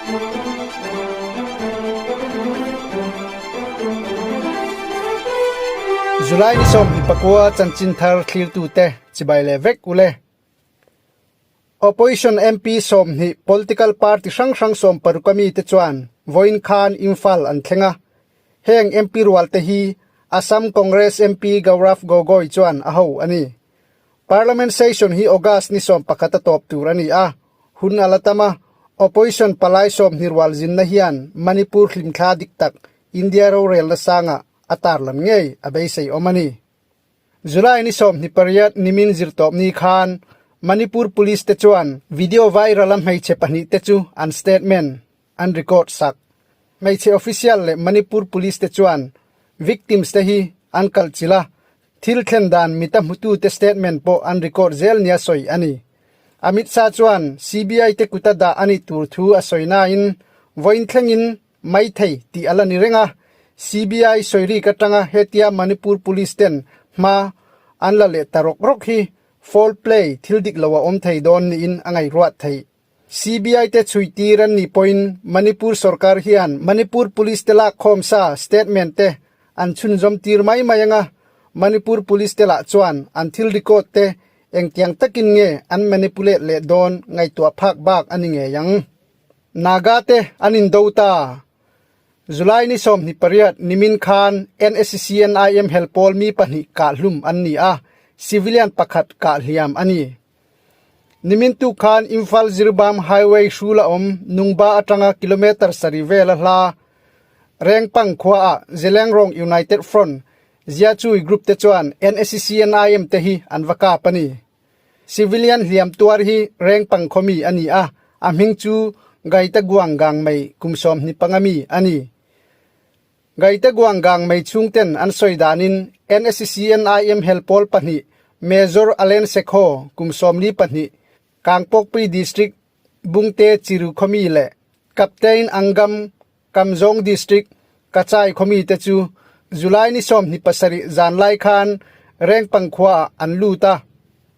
July ni 24 chanchin thar thlirtute chibai leh vek ule. Opposition MP 20 political party hrang hrang 16 ami te chuan vawiin khan Imphal an thleng a. Heng MP rual te hi Assam Congress MP Gaurav Gogoi chuan a ho a ni. Parliament session hi August ni 11 a tawp tur a ni a, hun a la tam a, Opposition palai 20 rual zinna hian Manipur hlimthla dik tak India rorelna sangah a tarlan ngei a beisei awm a ni. July ni 28 nimin zirtawpni khan Manipur Police te chuan video viral a hmeichhe pahnih te chu an statement an record sak. Hmeichhe official leh Manipur Police te chuan victims te hi an kalchilh a, Thil thlen dan mita hmutute statement pawh an record zel nia sawi a ni. Amit Shah chuan CBI te kuta dah a nih tur thu a sawi nain vawiin thlengin mai thei tih a la ni reng a, CBI sawi rik atanga hetia Manipur Police ten hma an la leh ta rawk rawk hi foul play thil dik lo a awm thei dawn niin a ngaihruat theih. CBI te chhui tir an nih pawhin Manipur sorkar hian Manipur Police te lak khawm sa statement te an chhunzawm tir mai mai anga Manipur Police te lah chuan an thil record te engtiang takin nge an manipulate leh dawn ngaihtuah phak bak a ni ngei ang. Naga te an indo ta. July ni 28 nimin khan NSCNIM helpawl mi pahnih kahhlum an ni a, civilian pakhat kahhliam a ni. Nimin tuk khan Imphal Jiribam Highway hrul a awm Nungba atanga kilometre sarih vel a hla Rengpang khuaah Zelengrong United Front Ziachui Group te chuan NSCNIM te hi an va kap a ni. Civilian hliam tuar hi Rengpang khawmi a ni a, a hming chu Gaita Guang Gangmei kum 25 mi a ni. Gaite Guanggang mei chhungten an sawi danin NSCNIM hel pawl pahnih Major Allen Sekho kum 42, Kangpokpui District Bungte Chiru khawmi leh Captain Angam Kamzong District Kachai khawmi te chu July ni 27 zanlai khan Rengpang khuaah an lut a.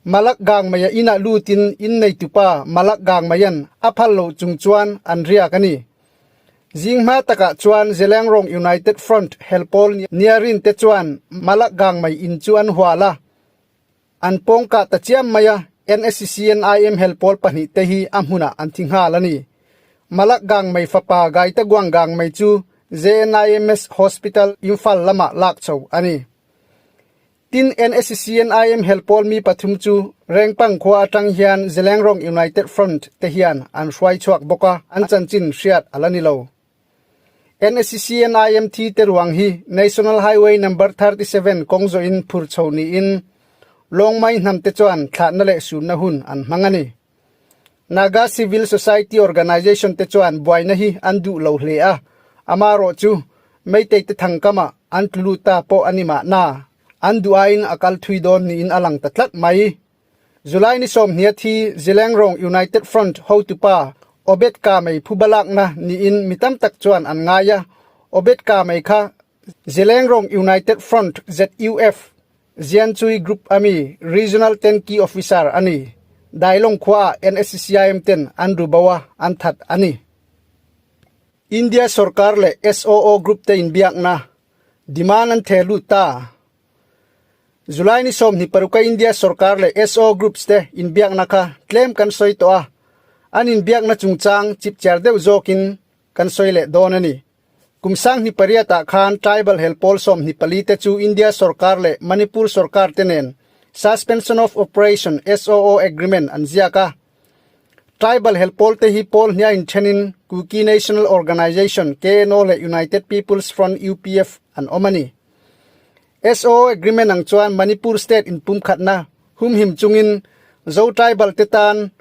Malak Gangmeia inah lutin inneitupa Malak Gangmeian a phal loh chung chuan an riak a ni. Zing hma takah chuan Zelengrong United Front helpawl Niarin te chuan Malak gang mai in chu an hual a, an pawng kah ta chiam mai a, NSCNIM helpawl pahnih te hi a hmunah an thi nghal a ni. Malak gang mai fapa Gaitaguang gang mai chu JNIMS Hospital Imphal lamah lak chho a ni. Tin, NSCNIM helpawl mi pathum chu Rengpang khua atang hian Zelengrong United Front te hian an hruai chhuak bawk a, an chanchin hriat a la ni lo. NSCNIM thi te ruang hi National Highway Number 37 kawng zawhin phur chho niin Lawngmai hnam te chuan thlahna leh sunna hun an hmang a ni. Naga Civil Society Organization te chuan buaina hi an duh lo hle a, amarawh chu Meitei te thangkamah an tlu lut ta pawh a ni mahna, an duh aiin a kal thui dawn niin a lang ta tlat mai. July ni 20 thi Zilengrong United Front hotupa Obed Kamei phuba lakna niin mi tam tak chuan an ngai a, Obed Kamei kha Zilengrong United Front, ZUF, Zianchui Group ami Regional Tanki Officer a ni. Dailong khuaah NSCIM ten an ru bo a, an that a ni. India sorkar leh SOO Group te inbiakna demand an theh lut ta. July ni 26 a India sorkar leh SOO Groups te inbiakna kha tlem kan sawi tawh a, an inbiakna chungchang chipchiar deuh zawkin kan sawi leh dawn a ni. Kum 2008 ah khan Tribal hel pawl 24 te chu India sorkar leh Manipur sorkar te nen Suspension of Operation, SOO, Agreement an ziak a. Tribal hel pawl te hi pawl hniah inthenin Kuki National Organization, KNO, leh United People's Front, UPF, an awm a ni. SOO Agreement ang chuan Manipur State inpumkhatna humhim chungin Zo Tribal te tan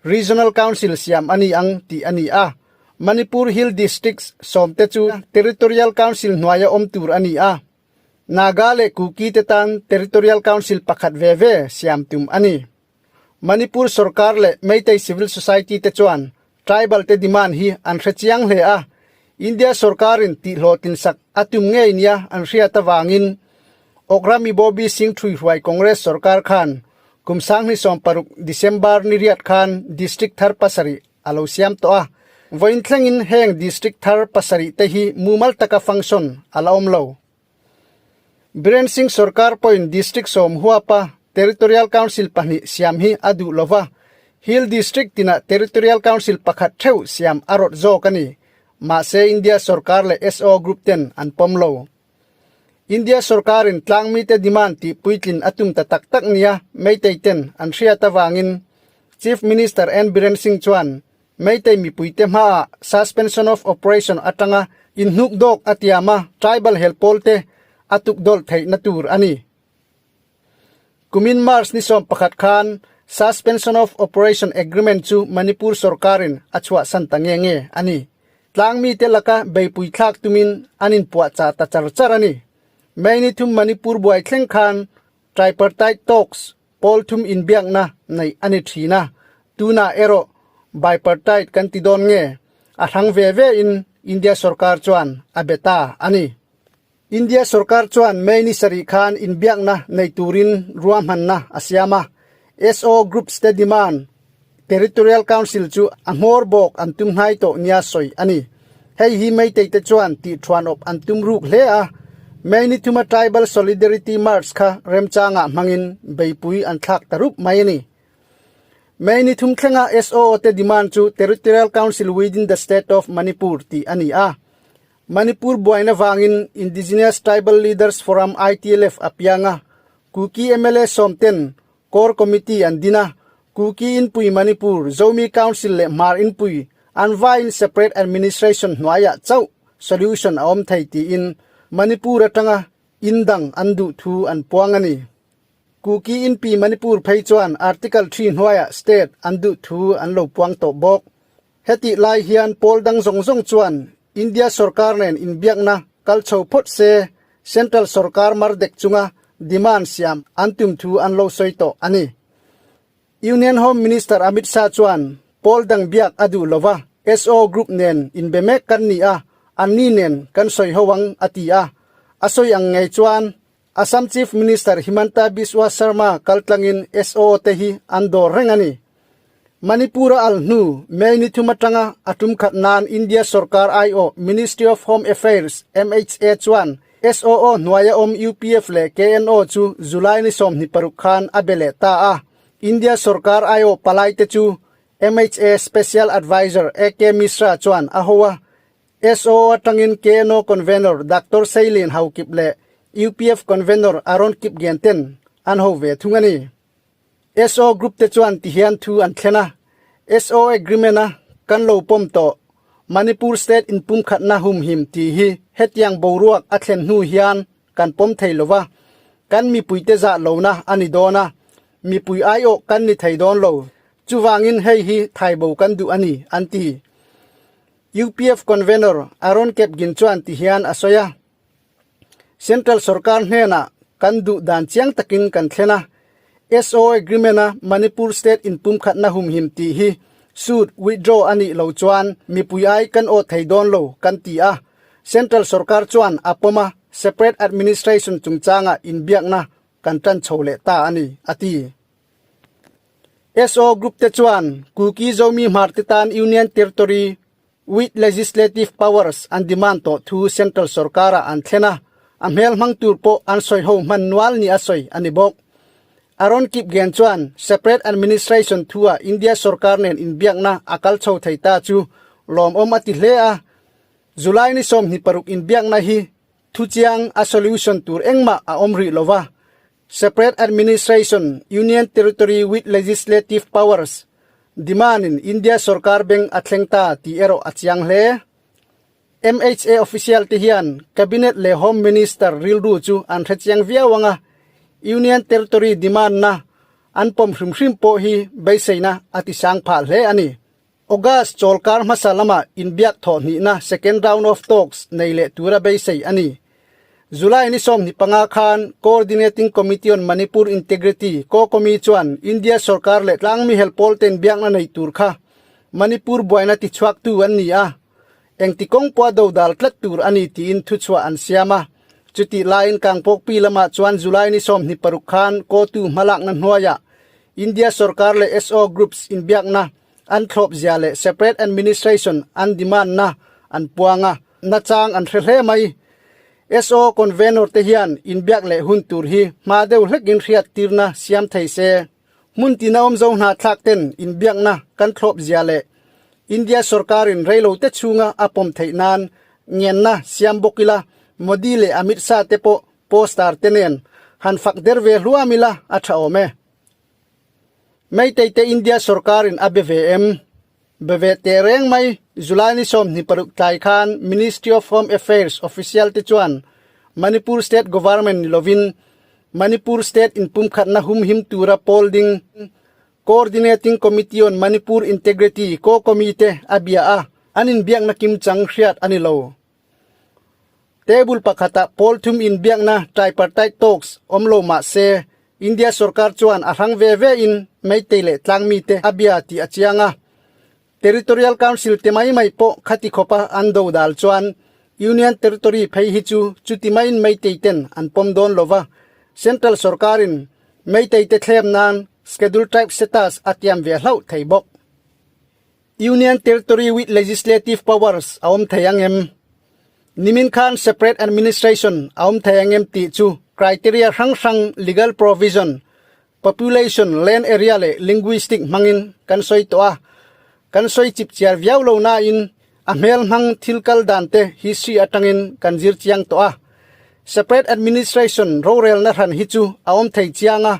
Regional Council siam a ni ang tih a ni a. Manipur Hill Districts sawm te chu Territorial Council hnuaia awm tur a ni a. Naga leh Kuki te tan Territorial Council pakhat ve ve siam tum a ni. Manipur sorkar leh Meitei Civil Society te chuan tribal te demand hi an hre chiang hle a, India sorkarin tihhlawhtlin sak a tum ngei nia an hriat avangin Okra Mibobi Singh Thuihruai Congress sorkar khan kum 2016 December ni riat khan District thar pasarih a lo siam tawh a. Vawiin thlengin heng district thar pasarih te hi mumal taka function a la awm lo. Biren Singh sorkar pawhin district sawm huapa Territorial Council pahnih siam hi a duh lova, Hill District tinah Territorial Council pakhat theuh siam a rawt zawk a ni. Mahse India sorkar leh SO group ten an pawm lo. India sorkarin tlangmite demand tih puitlin a tum ta tak tak nia Meitei ten an hriat avangin Chief Minister N Biren Singh chuan Meitei mipuite hmaah suspension of operation atanga inhnuk dawk a tiam a, tribal hel pawlte a tukdawlh theihna tur a ni. Kumin March ni 11 khan Suspension of Operation Agreement chu Manipur sorkarin a chhuahsan ta nge nge a ni. Tlangmite laka beipui thlak tumin an inpuahchah ta char char a ni. May ni thum Manipur buai thleng khan Tripartite Talks pawl thum inbiakna neih a ni thin a, tunah erawh Bipartite kan ti dawn nge a hrang ve ve in India sorkar chuan a be ta a ni. India sorkar chuan May ni sarih khan inbiakna nei turin ruahmanna a siam a, SO Groups te demand Territorial Council chu a hmawr bawk an tum hnai tawh nia sawi a ni. Hei hi Meitei te chuan tih thuanawp an tum ruk hle a, May ni thuma Tribal Solidarity March kha remchangah hmangin beipui an thlak ta rup mai a ni. May ni thum thlenga SOO te demand chu Territorial Council within the State of Manipur tih a ni a. Manipur buaina vangin Indigenous Tribal Leaders Forum, ITLF, a piang a, Kuki mla sawmten Core Committee an din a, Kuki Inpui Manipur, Zomi Council leh Hmar Inpui an vaiin Separate Administration hnuaiah chauh solution a awm thei tiin Manipur atanga indang an duh thu an puang a ni. Kuki Inpi Manipur phei chuan Article 3 hnuaiah state an duh thu an lo puang tawh bawk. Hetih lai hian pawl dang zawng zawng chuan India sorkar nen inbiakna kal chho phawt se Central sorkar mar dek chunga demand siam an tum thu an lo sawi tawh a ni. Union Home Minister Amit Shah chuan pawl dang biak a duh lova, SO group nen inbe mek kan ni a, anni nen kan sawi ho ang a ti a. A sawi ang ngei chuan Assam Chief Minister Himanta Biswa Sarma kaltlangin SO te hi an dawr reng a ni. Manipur-a al hnu May ni thum atanga a tum khat nan India sorkar aiawh Ministry of Home Affairs, MHA, chuan SOO hnuaia awm UPF leh KNO chu July ni 26 khan a be leh ta a. India sorkar aiawh palaite chu MHA Special Adviser AK Mishra chuan a ho a. SOO atangin KNO Convenor Doctor Seilin Haokip leh UPF Convenor Aron Kipgen ten an ho ve thung a ni. SO Group te chuan ti hian thu an thlen a, SO Agreement a kan lo pawm tawh, Manipur State inpumkhatna humhim tih hi hetiang boruak a thlen hnu hian kan pawm thei lo va, kan mipuite zah lohna a ni dawn a, mipui aiawh kan ni thei dawn lo, chuvangin hei hi thaibo kan duh a ni, an ti. UPF Convenor Aaron Kepgin chuan ti hian a sawi a. Central sorkar hnenah kan duh dan chiang takin kan thlen a, SO Agreement-a Manipur State inpumkhatna humhim tih hi suit withdraw a nih loh chuan mipui ai kan awt thei dawn lo kan ti a, Central sorkar chuan a pawm a, Separate Administration chungchanga inbiakna kan tan chho leh ta a ni, a ti. SO Group te chuan Kuki Zomi Hmar te tan Union Territory With legislative powers an demand tawh thu Central sorkara an thlen a, a hmel hmang tur pawh an sawi ho hman nual ni a sawi a ni bawk. Aron Kipgen chuan separate administration thua India sorkar nen inbiakna a kal chho thei ta chu lawmawm a ti hle a, July ni 26 inbiakna hi thuchiang a solution tur engmah a awm rih lova, Separate Administration, Union Territory with Legislative Powers, demand-in India sorkar beng a thleng ta tih erawh a chiang hle. MHA official te hian Cabinet leh Home Minister rilru chu an hre chiang viau ang a, Union Territory demand-na an pawm hrim hrim pawh hi beiseina a ti sang phah hle a ni. August chawlkar hmasa lama inbiak thawh hnihna second round of talks nei leh tura beisei a ni. July ni 25 khan Coordinating Committee on Manipur Integrity, COCOMI, chuan India sorkar leh tlangmi hel pawl ten biakna nei tur kha Manipur buaina tichhuaktu an ni a, engti kawng pawha dodal tlat tur a ni tiin thuchhuah an siam a. Chutih laiin Kangpokpi lamah chuan July ni 26 khan Kotu hmalakna hnuaiah India sorkar leh SO groups inbiakna. an thlawp zia leh separate administration an demand na an puang a, nachang an hre hle mai. SO convenor te hian inbiak leh hun tur hi hma deuh hlekin hriat tirna siam thei se. Hmun tina awm zo hnahthlak ten inbiakna kan thlawp zia leh India sorkarin reilo te chhunga a pawm theih nan ngenna siam bawk ila Modi leh Amit Shah te pawh poster te nen han fak der ve hluam ila a tha awm e. Meitei te India sorkarin a be ve em? Be ve teh reng mai, July ni 26 tlai khan Ministry of Home Affairs official te chuan Manipur State Government ni lovin Manipur State inpumkhatna humhim tura pawl ding Coordinating Committee on Manipur Integrity, COCOMI, te a bia a, an inbiakna kimchang hriat a ni lo. Table pakhatah pawl thum inbiakna tripartite talks awm lo mah se, India sorkar chuan a hrang ve ve in Meitei leh tlangmite a bia tih a chiang a. Territorial Council te mai mai pawh khati khawpa an do dal chuan Union Territory phei hi chu chuti maiin Meitei ten an pawm dawn lo va, Central sorkarin Meitei te thlem nan Schedule Tribe status a tiam ve hlauh thei bawk. Union Territory with Legislative Powers a awm thei ang em? Nimin khan Separate Administration a awm thei ang em tih chu criteria hrang hrang legal provision Population, land area leh linguistic hmangin kan sawi tawh a, kan sawi chip chiar viau lo nain a hmel hmang thil kal dan te history atangin kan zir chiang tawh a. Separate administration rorelna hran hi chu a awm thei chiang a,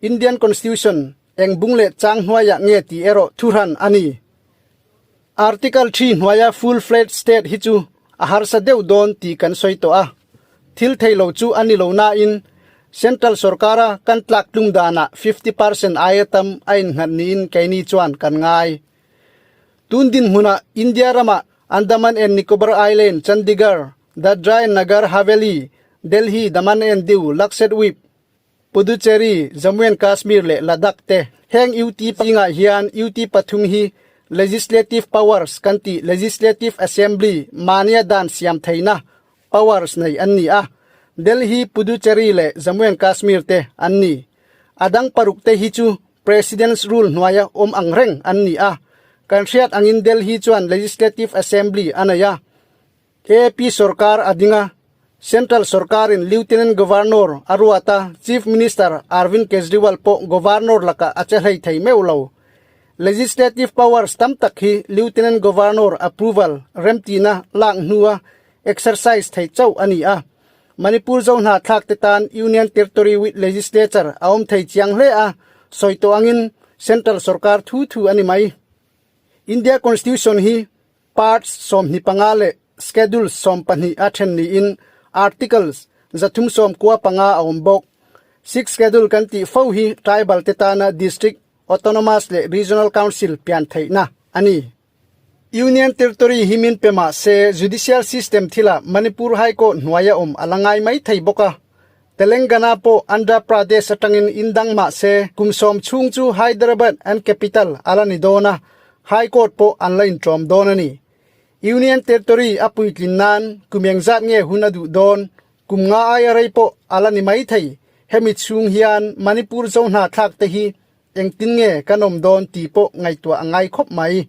Indian Constitution eng bung leh chang hnuaiah nge tih erawh thuhran a ni. Article thi hnuaia full-fledged state hi chu a harsa deuh dawn tih kan sawi tawh a, thil thei lo chu a ni lo nain Central sorkara kan tlak tlung danah 50 percent aia tam a innghat niin keini chuan kan ngai. Tun dinhmunah India ramah Andaman and Nicobar Island, Chandigarh, Dadra and Nagar Haveli, Delhi, Daman and Diu, Lakshadweep, Puducherry, Jammu and Kashmir leh Ladakh te. Heng UT pangah hian UT pathum hi Legislative Powers kan tih Legislative Assembly mahnia dan siam theihna powers nei an ni a, Delhi, Puducherry leh Jammu and Kashmir te an ni. A dang paruk te hi chu President's Rule hnuaia awm ang reng an ni a. Kan hriat angin Delhi chuan Legislative Assembly a nei a, AP sorkar a ding a, Central sorkarin Lieutenant Governor a ruat a, Chief Minister Arvind Kejriwal pawh Governor lakah a che hlei thei meuh lo. Legislative powers tam tak hi Lieutenant Governor approval remtina lak hnua exercise thei chauh a ni a. Manipur zo hnahthlak te tan Union Territory with Legislature a awm thei chiang hle a, sawi tawh angin Central sorkar thu thu a ni mai. India Constitution hi Parts 25 leh Schedule 12 a then niin Articles 395 a awm bawk. Sixth Schedule kan tih fo hi Tribal te tana District, Autonomous leh Regional Council pian theihna a ni. Union Territory hi min pe mah se Judicial System thilah Manipur High Court hnuaia awm a la ngai mai thei bawk a. Telangana pawh Andhra Pradesh atangin indang mah se kum sawm chhung chu Hyderabad an capital a la ni dawn a, High Court pawh an la intlawm dawn a ni. Union Territory a puitlin nan kum engzat nge hun a duh dawn, kum nga aia rei pawh a la ni mai thei. Hemi chhung hian Manipur zo hna thlak te hi engtin nge kan awm dawn tih pawh ngaihtuah a ngai khawp mai.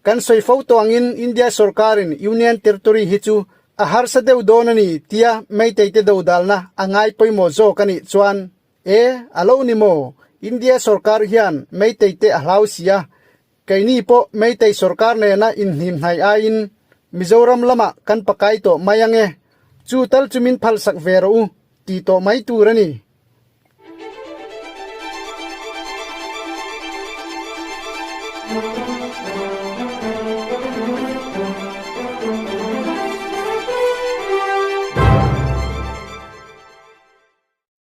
Kan sawi fo tawh angin India sorkarin Union Territory hi chu a harsa deuh dawn a ni tia Meitei te dodalna a ngai pawimawh zawk a nih chuan e, a lo ni maw? India sorkar hian Meitei te a hlau si a, keini pawh Meitei sorkar nena inhnim hnai aiin Mizoram lamah kan pakai tawh mai ange, chu tal chu min phalsak ve rawh u ti tawh mai tur a ni.